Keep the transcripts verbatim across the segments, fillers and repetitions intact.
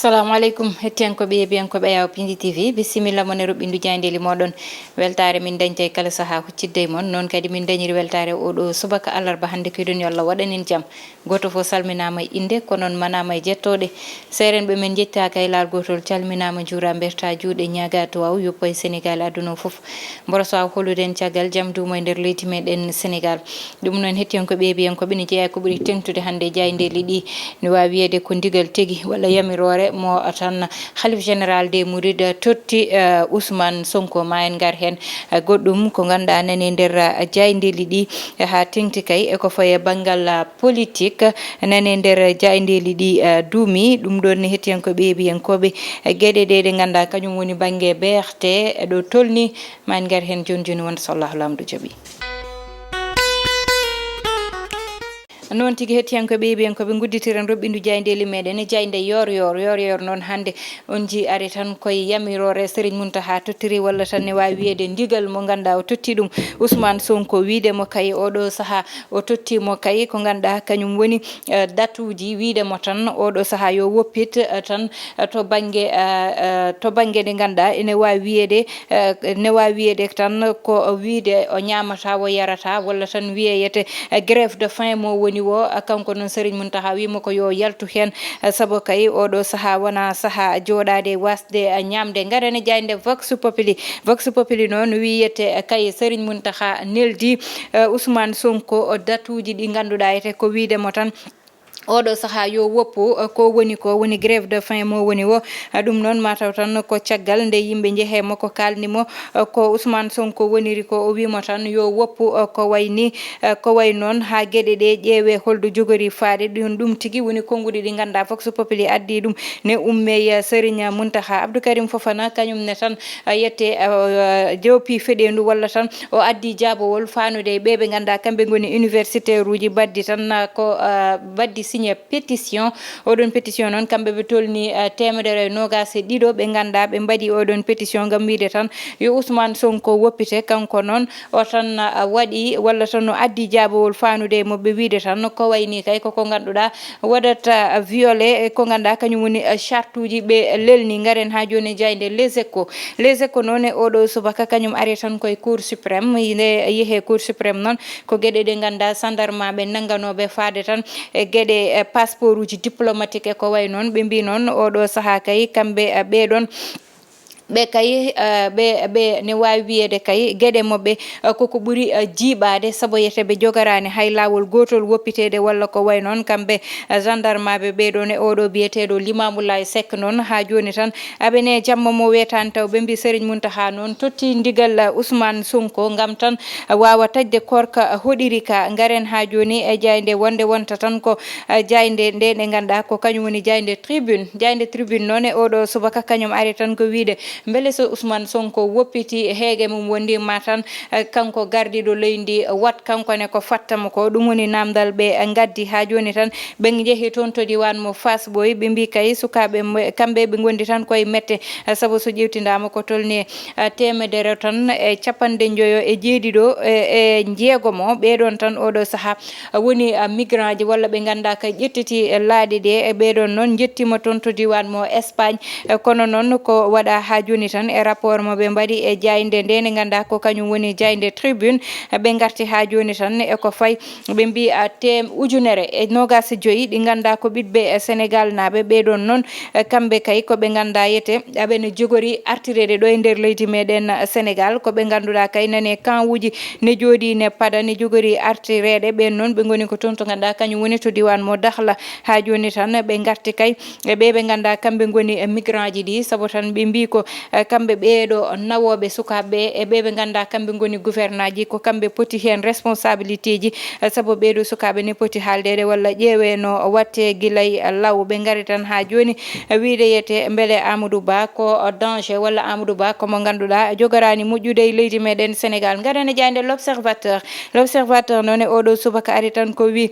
Assalamu aleykum, hettiyankooɓe, yeebiyankooɓe Ayaw Pindi T V, bisimilla mon e roɓɓindu jaayndeeli mooɗon. Weltaare min dañta e kala sahaa huccidde e mon. Noon kadi min dañiri weltaare oo ɗoo subaka alarba hannde, ko yiɗon yo Allah waɗan en jam. Gooto fof salminaama e innde, ko noon manaama e jettooɗe. Seerenɓe men njettaaka e laal gootol, calminaama, njuuraa, mbertaa juuɗe, ñaagaa duwaaw, yoppo e Senegaal, aduna o fof. Mboro so a holude en caggal jam duumo e nder leydi meɗen Senegaal. Ɗum noon, hettiyankooɓe, yeebiyankooɓe, ene jeyaa ko ɓuri teŋtude hannde e jaayndeeli ɗi. Ne waawi wiyeede ko ndigal tigi walla yamiroore mo tan Khalife Général des Mourides totti, eh, Ousmane Sonko. Ma en ngar heen, eh, goɗɗum ko ngannduɗaa nani e nder, eh, jaayndeeli ɗi, eh, haa teŋti kay e ko faye banngal, eh, politique nani e nder jaayndeeli ɗi, eh, duumi. Ɗum ɗoon ne, hettiyankooɓe, yeebiyankooɓe, eh, geɗe ɗe ɗe ngannduɗaa kañum woni bannge B R T, eh, ɗo tolni. Ma en ngar heen jooni jooni wonde so Allahu Laamɗo jaɓi. Noon tigi, hettiyankooɓe, yeebiyankooɓe, ngudditiren roɓɓindu jaayndeeli meɗen e jaaynde yoor yoor. Yoor yoor noon hannde on njii ari tan koye yamiroore Serigne Mountakha tottiri, walla tan ne waawi wiyeede ndigal mo ngannduɗaa o totti ɗum Ousmane Sonko, wiide mo kay oo ɗoo sahaa o totti mo kay ko ngannduɗaa kañum woni, eh, datuuji, wiide mo tan oo ɗoo sahaa yo woppit, eh, tan, eh, to bannge, eh, eh, to bannge nde ngannduɗaa ene waawi wiyeede, eh, ne waawi wiyeede tan ko wiide o ñaamataa, o yarataa, walla tan wiyeyete, eh, grève de faim mo woni o. Eh, kanko noon Serigne Mountakha wii mo ko yo yaltu heen, eh, sabu kay oo ɗoo sahaa wonaa sahaa jooɗaade e waasde, eh, ñaamde. Ngaren e jaaynde Vox Populi. Vox Populi noon wiyete, eh, kay Serigne Mountakha neldi, eh, Ousmane Sonko, o datuuji ɗi ngannduɗaa ete ko wiide mo tan oo ɗoo sahaa yo woppu, eh, ko woni ko woni grève de faim mo woni o. Eh, ɗum noon mataw tan ko caggal nde yimɓe njehe mo ko kaalni mo, eh, ko Ousmane Sonko woniri ko, o wii mo tan yo woppu, eh, ko wayi ni, eh, ko wayi noon haa geɗe ɗe ƴeewe holɗo jogori faade. Ɗum, ɗum tigi woni konnguɗi ɗi ngannduɗaa Vox Populi addi ɗum ne umme, eh, Serigne Mountakha. Abdou Karim Fofana kañum ne tan, eh, yette, eh, joopi feɗeendu walla tan o addi jaabawol faanude e ɓe ɓe ngannduɗaa kamɓe ngoni universitaire uji baddi tan, eh, ko, eh, baddi signé pétition. Oɗon pétition noon, kamɓe ɓe tolni, eh, teemedere e noogaas e ɗiɗo ɓe ngannduɗaa ɓe mbaɗi oɗon pétition ngam wiide tan yo Ousmane Sonko woppite. Kanko noon o tan, eh, waɗi walla tan no addi jaabawol faanude e moɓɓe wiide tan ko wayi ni kay koko ngannduɗaa waɗata, eh, violé, eh, ko ngannduɗaa kañum woni, eh, chartuuji ɓe lelni. Ngaren haa jooni e jaaynde Les Échos. Les Échos noon e oo ɗoo subaka kañum ari tan koye Cour suprême. Nde yehe Cour suprême noon ko geɗe ɗe ngannduɗaa sandarmaaɓe nannganooɓe faade tan e geɗe, eh, passeport uji diplomatique e ko wayi noon. Ɓe mbii noon oo ɗoo sahaa kay kamɓe, eh, ɓee ɗoon ɓe kay, eh, ɓe, ɓe ne waawi wiyeede kay geɗe moɓɓe, eh, koko ɓuri, eh, jiiɓaade sabu yete ɓe jogaraani hay laawol gootol woppiteede walla ko wayi noon. Kamɓe, eh, gendarmaaɓe ɓee ɗoon e oo ɗoo biyeteeɗo Limaamu Laay Seck noon haa jooni tan aɓe ne jamma mo weetaani taw ɓe mbii Serigne Mountakha noon totti ndigal, eh, Ousmane Sonko ngam tan, eh, waawa taƴde koorka, eh, hoɗiri ka. Ngaren haa jooni e jaaynde wonde wonta tan ko, eh, jaaynde nde nde ngannduɗaa ko kañum woni jaaynde Tribune. Jaaynde Tribune noon e oo ɗoo subaka kañum ari tan ko wiide mbele so Ousmane Sonko woppiti heege mum wondi ma tan, eh, kanko gardiiɗo leydi wat kanko ne ko fatta mo ko. Ɗum woni naamndal ɓe ngaddi haa jooni tan. Ɓe njehi toon to diiwaan mo Fass Boy, ɓe mbii kay sukaaɓe mo-, kamɓe ɓe ngondi tan koye mette, eh, sabu so ƴeewtindaama ko tolni, eh, teemedere tan e capanɗe njoyo e jeeɗiɗo e, e jeegomo. Ɓee ɗoon tan oo ɗoo sahaa woni, ah, migrant ji walla ɓe ngannduɗaa kay ƴettiti, eh, laaɗe ɗe. E ɓee ɗoon noon njettiima toon to diiwaan mo Espagne. Eh, kono noon ko waɗaa haa jooni tan e rapport mo ɓe mbaɗi e jaaynde nde nde ngannduɗaa ko kañum woni jaaynde Tribune. Eh, ɓe ngarti haa jooni tan e ko fayi, ɓe mbii, ah, teem-, ujunere e noogaas e joyi ɗi ngannduɗaa ko ɓiɓɓe, eh, Senegaal naaɓe. Ɓee ɗoon noon, eh, kamɓe kay ko ɓe ngannduɗaa yete aɓe ne jogori artireede ɗo e nder leydi meɗen, eh, Senegaal. Ko ɓe ngannduɗaa kay nane camp uji ne jooɗii ne pada ne jogori artireede. Ɓeen noon ɓe ngoni ko toon to ngannduɗaa kañum woni to diiwaan mo Dakhla. Haa jooni tan ɓe ngarti kay e ɓe ɓe ngannduɗaa kamɓe ngoni e migrant ji ɗi, sabu tan ɓe mbii ko, eh, kamɓe ɓee ɗo nawooɓe sukaaɓe e ɓe ɓe ngannduɗaa kamɓe ngoni gouvernant ji, ko kamɓe poti heen responsabilité ji, eh, sabu ɓee ɗo sukaaɓe ne poti haaldeede walla ƴeewee no watte gilay law. Ɓe ngari tan haa jooni, eh, wiide yete mbele Amadou Ba ko danger walla Amadou Ba ko mo ngannduɗaa jogoraani moƴƴude e leydi meɗen Senegaal. Ngaren e jaaynde L'Observateur. L'Observateur noon e oo ɗoo subaka ari tan ko wii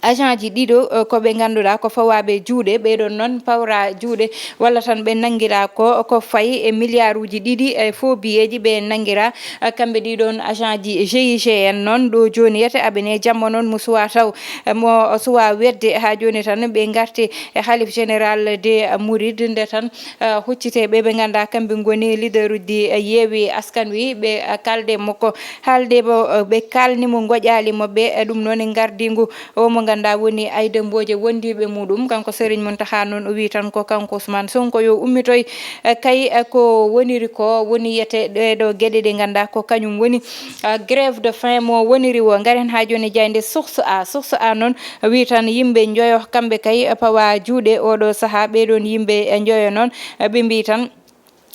Agent ji ɗiɗo, eh, ko ɓe ngannduɗaa ko fawaaɓe juuɗe, ɓee ɗoon noon pawra juuɗe, walla tan ɓe nanngiraa ko, ko fayi e miliyaaruuji ɗiɗi e faux billets ji ɓe nanngiraa, eh, kamɓe ɗii ɗoon agent ji G I G N noon, ɗo jooni yete aɓene jamma noon mo suwaa taw, eh, mo suwaa wedde haa jooni tan ɓe ngarti e Halif Général de Mouride nde tan, eh, huccite ɓe ɓe ngannduɗaa kamɓe ngoni leader uji, eh, Yewwi Askan Wi ɓe, eh, kaalde makko, haalde mo, eh, ɓe kaalni mo ngoƴaali maɓɓe, eh, ɗum noon e ngardiingu o mo ngannduɗaa woni Aïda Mbodj e wondiiɓe muɗum, kanko Serigne Mountakha noon o wii tan ko kanko Ousmane Sonko yo ummitoy, eh, kay, eh, ko woniri ko woni yete ɗee ɗo geɗe ɗe ngannduɗaa ko kañum woni, eh, grève de faim mo woniri o. Ngaren haa jooni jaaynde Source A. Source A noon wii tan yimɓe njoyo kamɓe kay pawa juuɗe oɗo sahaa, ɓee ɗoon yimɓe, eh, njoyo noon, eh, ɓe mbii tan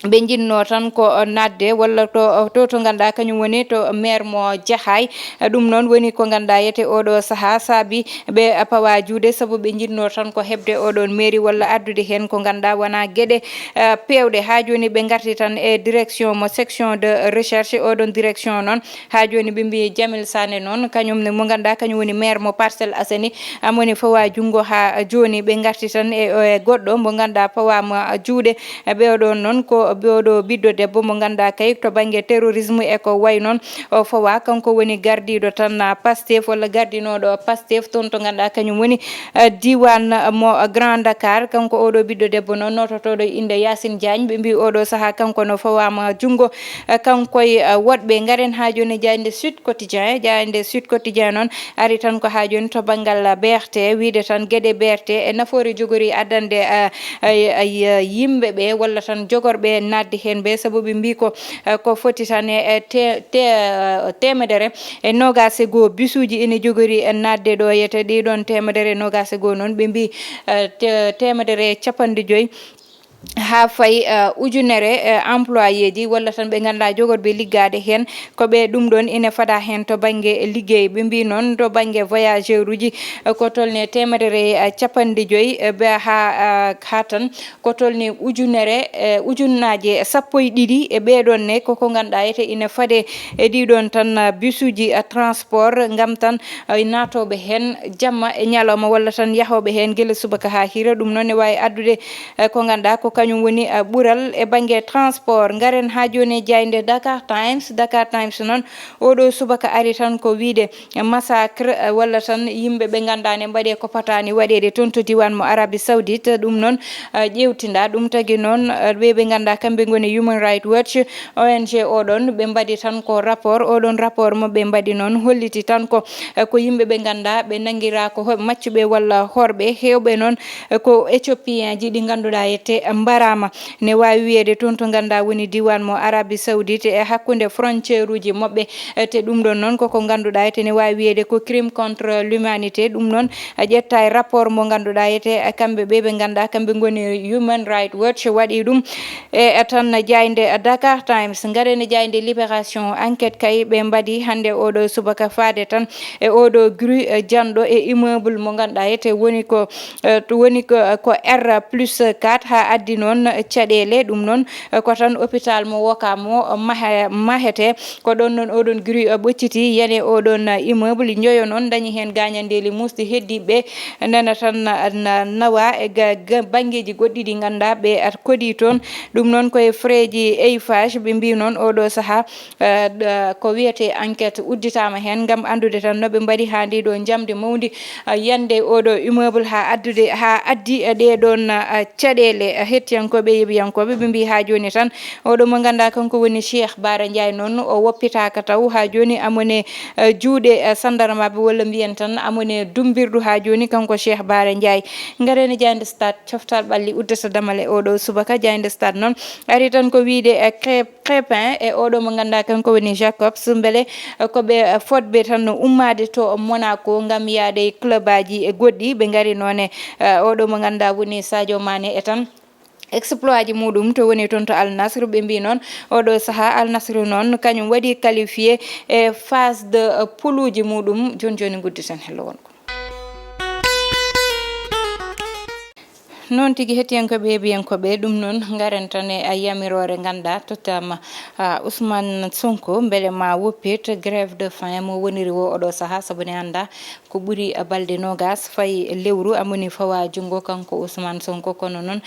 ɓe njinnoo tan ko naatde walla to, to, to ngannduɗaa kañum woni to maire mo Jaxaay. Ɗum noon woni ko ngannduɗaa yete oɗo sahaa saabi ɓe pawa juuɗe sabu ɓe njinnoo tan ko heɓde oɗoon mairie walla addude heen ko ngannduɗaa wonaa geɗe, eh, peewɗe. Haa jooni ɓe ngarti tan e direction mo section de recherche, oɗoon direction noon. Haa jooni ɓe mbii Jamil Sané noon, kañum ne mo ngannduɗaa kañum woni maire mo Parcelles Assainies, amoni fawa junngo haa jooni. Ɓe ngarti tan e, e goɗɗo mo ngannduɗaa fawaama juuɗe. E ɓee ɗoon noon ko ɓee ɗo ɓiɗɗo debbo mo ngannduɗaa kay to bannge terrorisme e ko wayi noon o fawa, kanko woni gardiiɗo tan, ah, Pastef walla gardinooɗo Pastef toon to ngannduɗaa kañum woni, eh, diiwaan mo Grand Dakar. Kanko oɗo ɓiɗɗo debbo noon noototooɗo innde Yacine Diagne, ɓe mbii oɗo sahaa kanko no fawaama junngo, eh, kanko e, eh, woɗɓe. Ngaren haa jooni jaaynde Sud Quotidien. Jaaynde Sud Quotidien noon ari tan ko haa jooni to banngal B R T, wiyde tan geɗe B R T e nafoore jogori addande, eh, ay, ay, eh, yimɓe ɓe walla tan jogorɓe naatde heen ɓe, sabu ɓe mbii ko, eh, ko foti tan e, eh, te-, te-, eh, teemedere e noogaas e goo bisuuji ene jogori, eh, naatde ɗo yete ɗii ɗoon teemedere e noogaas e goo noon ɓe mbii, eh, te-, teemedere e capanɗe joyi haa fayi, eh, ujunere, eh, employé ji walla tan ɓe ngannduɗaa jogorɓe liggaade heen, ko ɓe ɗum ɗoon ene fada heen to bannge liggey. Ɓe mbii noon to bannge voyageur uji, eh, ko tolni teemedere, eh, capanɗe joyi, eh, ɓe haa, eh, haa tan ko tolni ujunere, eh, ujunnaaje sappo e ɗiɗi e ɓee ɗoon ne ko, ko ngannduɗaa ete ene fade e ɗii ɗoon tan, eh, bisuuji, eh, transport ngam tan, eh, naatooɓe heen jamma e ñalawma walla tan yahooɓe heen gila subaka haa hira. Ɗum noon ne waawi addude, eh, ko ngannduɗaa ko kañum woni, eh, ɓural e bannge transport. Ngaren haa jooni e jaaynde Dakar Times. Dakar Times noon oɗo subaka ari tan ko wiyde massacre, eh, walla tan yimɓe ɓe ngannduɗaa ne mbaɗe ko potaani waɗeede toon to diiwaan mo Arabie Saoudite. Ɗum noon, eh, ƴeewtindaa ɗum tagi noon, eh, ɓe ɓe ngannduɗaa kamɓe ngoni Human Rights Watch, O N G oɗoon, ɓe mbaɗi tan ko rapport. Oɗoon rapport mo ɓe mbaɗi noon holliti tan ko, eh, ko yimɓe ɓe ngannduɗaa ɓe nanngiraa ko ho-, maccuɓe walla horɓe. Heewɓe noon, eh, ko Éthiopien ji ɗi ngannduɗaa ete mbaraama. Ne waawi wiyeede toon to ngannduɗaa woni diiwaan mo Arabie Saoudite e hakkunde frontière uji maɓɓe. Eh, te ɗum ɗoon noon koko ngannduɗaa ete ne waawi wiyeede ko crime contre l'humanité. Ɗum noon, eh, ƴetta e rapport mo ngannduɗaa ete, eh, kamɓe ɓe ɓe ngannduɗaa kamɓe ngoni Human Rights Watch waɗi ɗum. E, eh, tan jaaynde Dakar Times, ngaren e jaaynde Libération, Enquête kay ɓe mbaɗi hannde oɗo subaka faade tan e oɗo grue, eh, janɗo e immeuble mo ngannduɗaa ete woni ko, eh, to woni ko, ko R plus quatre haa addi noon caɗeele. Ɗum noon, eh, ko tan hôpital mo Ouakam o mahe-, mahete. Ko ɗoon noon oɗoon grue, eh, ɓocciti, yani oɗoon, eh, immeuble njoyo noon dañi heen gaañandeeli muusɗi, heddiiɓe nana tan na, na, nawa e ga, ga, banngeeji goɗɗi ɗi ngannduɗaa ɓe at kodii toon. Ɗum noon ko e frais ji Eiffage, ɓe mbii noon oɗo sahaa, eh, ɗ-, ko wiyetee enquête udditaama heen ngam anndude tan no ɓe mbaɗi haa ndi ɗo njamndi mawndi, eh, yande oɗo immeuble haa addude, haa addi, eh, ɗee ɗoon, eh, caɗeele. Eh, hettiyankooɓe, yeɓiyankooɓe, ɓe mbii haa jooni tan oɗo mo ngannduɗaa kanko woni Cheikh Bara Ndiaye noon, o woppitaaka taw haa jooni, amone, eh, juuɗe, eh, sandarmaaɓe walla mbiyen tan amone dumbirɗo haa jooni kanko Cheikh Bara Ndiaye. Ngaren e jaaynde Stade, coftal ɓalli uddata damal e oɗo subaka. Jaaynde Stade noon ari tan ko wiyde, eh, Cré-, Crépin e oɗo mo ngannduɗaa kanko woni Jacobs, mbele, eh, ko ɓe, eh, fotɓe tan no ummaade to Monaco ngam yahde e club aji e goɗɗi. Ɓe ngari noon e, eh, oɗo mo ngannduɗaa woni Sadio Mané e tan exploit ji muɗum to woni toon to Al Nassr. Ɓe mbii noon oɗo sahaa Al Nassr noon kañum waɗi qualifié e phase de, eh, pouluji muɗum. Jooni jooni ngudditen hello wonko. Noon tigi, hettiyankooɓe e ɓiyankooɓe, ɗum noon ngaren tan e yamiroore ngannduɗaa tottaama, ah, Ousmane Sonko, mbele ma woppit grève de faim mo woniri o oɗo sahaa, sabu ne annda ko ɓuri balɗe noogas fayi lewru amoni fawa junngo kanko Ousmane Sonko. Kono noon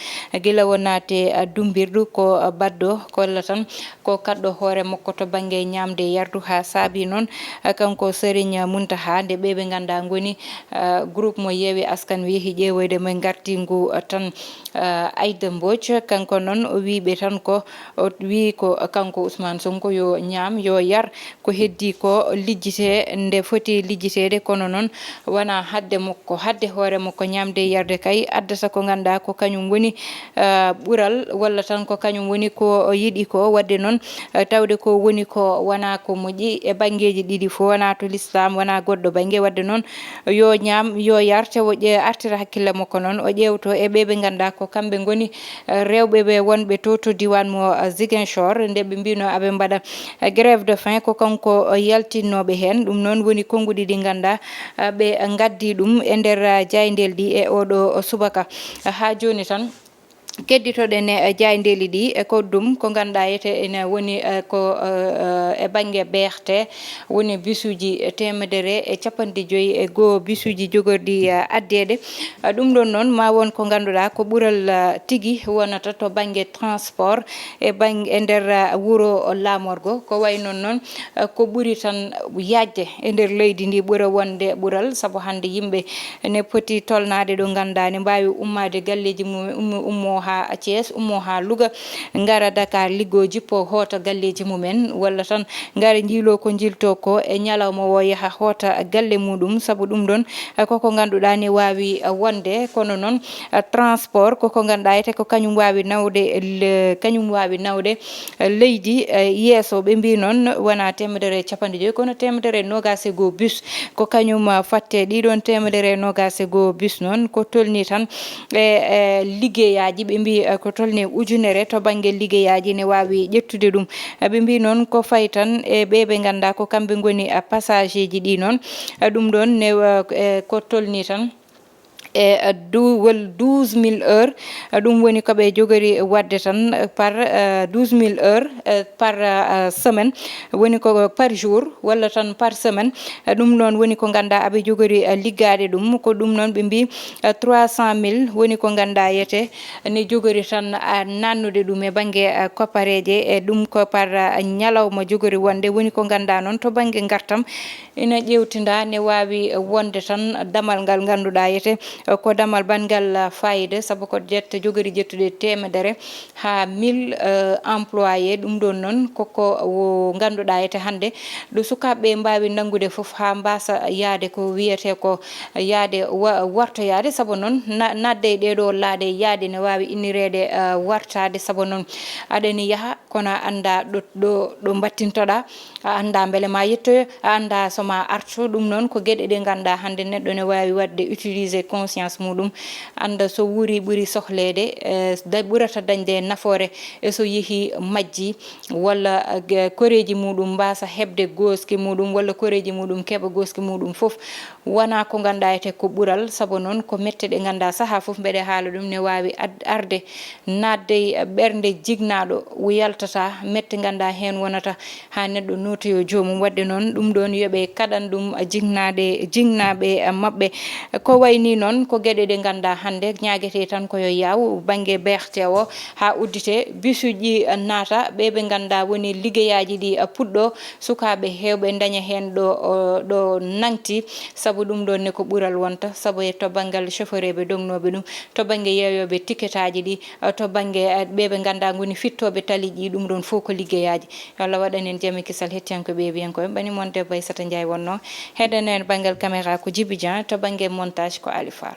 gila o naate, ah, dumbirdu ko, ah, baɗɗo kolla tan ko kaɗɗo hoore makko to bannge ñaamde yardu, haa saabi noon, ah, kanko Serigne Mountakha nde ɓe ɓe ngannduɗaa ngoni, ah, groupe mo Yewwi Askan Wi yehi ƴeewoyde mo e ngartingu, ah, tan, ah, Aïda Mbodj. Kanko noon o wii ɓe tan ko, o wii ko kanko Ousmane Sonko yo ñaam, yo yar, ko heddi ko lijjite nde foti lijjiteede, kono noon wonaa hadde makko, hadde hoore makko ñaamde e yarde kay addata ko ngannduɗaa ko kañum woni, ah, ɓural walla tan ko kañum woni ko o yiɗi ko. Waɗde noon, ah, tawde ko woni ko wonaa ko moƴƴi e banngeeji ɗiɗi fof, wonaa to lislaam, wonaa goɗɗo bannge. Waɗde noon yo ñaam, yo yar, te o ƴe-, artira hakkille makko noon, o ƴeewto e ɓe ɓe ngannduɗaa ko kamɓe ngoni, eh, rewɓe ɓe wonɓe to, to diiwaan mo, eh, Ziguinchor, nde ɓe mbino aɓe mbaɗa, eh, grève de faim, ko kanko, eh, yaltinnooɓe heen. Ɗum noon woni konnguɗi ɗi ngannduɗaa, eh, ɓe ngaddi ɗum e nder, eh, jaayndeeli ɗi e oɗo subaka. Eh, haa jooni tan, kedditoɗen e, eh, jaayndeeli ɗi, e ko ɗum ko ngannduɗaa yete ene woni, eh, ko, eh, eh, e bannge B R T, woni bisuuji teemedere e capanɗe joyi e goo bisuuji jogorɗi, eh, addeede. Eh, ɗum ɗoon noon ma won ko ngannduɗaa ko ɓural, eh, tigi wonata to bannge transport e bannge, e nder, eh, wuro laamorgo. Ko wayi noon noon, eh, ko ɓuri tan yaajde e nder leydi ndi ɓura wonde ɓural, sabu hannde yimɓe ne poti tolnaade ɗo ngannduɗaa ne mbaawi ummaade galleeji mum, ummo, ummo haa Thiès, ummo haa Louga, ngara Dakar, liggoo, jippo, hoota galleeji mumen, walla tan ngara njiiloo ko njiiltoo ko e ñalawma o, yaha hoota galle muɗum, sabu ɗum ɗoon, eh, koko ngannduɗaa ne waawi, eh, wonde. Kono noon, eh, transport koko ngannduɗaa ete ko kañum waawi nawde le-, kañum waawi nawde, eh, leydi, eh, yeeso. Ɓe mbii noon wonaa teemedere e capanɗe joyi, kono teemedere e noogaas e goo bus ko kañum, ah, fatte. Ɗiɗon teemedere e noogaas e goo bus noon ko tolni tan e, e liggeyaaji, ɓe mbii, eh, ko tolni ujunere to bannge liggeyaaji ne waawi ƴettude ɗum. Eh, ɓe mbii noon ko fayi tan e ɓe ɓe ngannduɗaa ko kamɓe ngoni, ah, passager ji ɗi noon. Eh, ɗum ɗoon ne, eh, ko tolni tan e, eh, du-, wol douze mille heures. Eh, ɗum woni ko ɓe jogori waɗde tan, eh, par, eh, douze mille heures, eh, par, eh, semaine, woni ko par jour walla tan par semaine. Eh, ɗum noon woni ko ngannduɗaa aɓe jogori, eh, liggaade ɗum. Ko ɗum noon ɓe mbii, eh, trois cent mille woni ko ngannduɗaa yete ne jogori tan, ah, nannude ɗum e bannge, eh, koppareeje, e ɗum ko par, ah, ñalawma jogori wonde. Woni ko ngannduɗaa noon to bannge ngartam ina ƴeewtinda ne waawi wonde tan damal ngal ngannduɗaa yete ko damal banngal, ah, fayida, sabu ko jette jogori ƴettude teemedere haa mille, eh, employé. Ɗum ɗoon noon koko o ngannduɗaa ete hannde ɗo sukaaɓe ɓe mbaawi nanngude fof haa mbaasa yaade ko wiyetee ko yaade wa-, wartoyaade, sabu noon na-, naatde e ɗee ɗoo laaɗe yaade ne waawi innireede, eh, wartaade, sabu noon aɗani yaha kono a anndaa ɗo, ɗo, ɗo mbattintoɗaa, a anndaa mbele ma yettoyo, a anndaa so ma artu. Ɗum noon ko geɗe ɗe ngannduɗaa hannde neɗɗo ne waawi waɗde utiliser conscience muɗum, annda so wuuri ɓuri sohleede, eh, da-, ɓurata dañde nafoore e so yehi majji, walla, eh, koreeji muɗum mbaasa heɓde gooski muɗum, walla koreeji muɗum keɓa gooski muɗum fof. Wonaa ko ngannduɗaa ete ko ɓural, sabu noon ko mette ɗe ngannduɗaa sahaa fof mbeɗe haala ɗum ne waawi ad-, arde naatde e ɓernde jignaaɗo, o yaltata mette ngannduɗaa heen wonata haa neɗɗo nootoyo joomum. Waɗde noon ɗum ɗoon yo ɓe kaɗan ɗum jignaade, jignaaɓe maɓɓe. Ko wayi nii noon ko geɗe ɗe ngannduɗaa hannde ñaagetee tan ko yo yaaw bannge B R T o haa udditee, bisuuji naata, ɓe ɓe ngannduɗaa woni liggeyaaji ɗi puɗɗoo, sukaaɓe heewɓe ndaña heen ɗo, o, ɗo nangti, sabu ɗum ɗoon ne ko ɓural wonta, sabu e to banngal chauffeur eɓe dognooɓe ɗum, to bannge yeeyooɓe tiketaaji ɗi, to bannge, eh, ɓe ɓe ngannduɗaa ngoni fittooɓe taliiji ɗi, ɗum ɗoon fof ko liggeyaaji. Yo Allah waɗan en jam e kisal hettiyankooɓe e ɓiyankooɓe. Ɓani mon debbo Aissata Ndiaye wonnoo. Heɗen en banngal caméra ko Djiby Dieng, to bannge montage ko Alifa.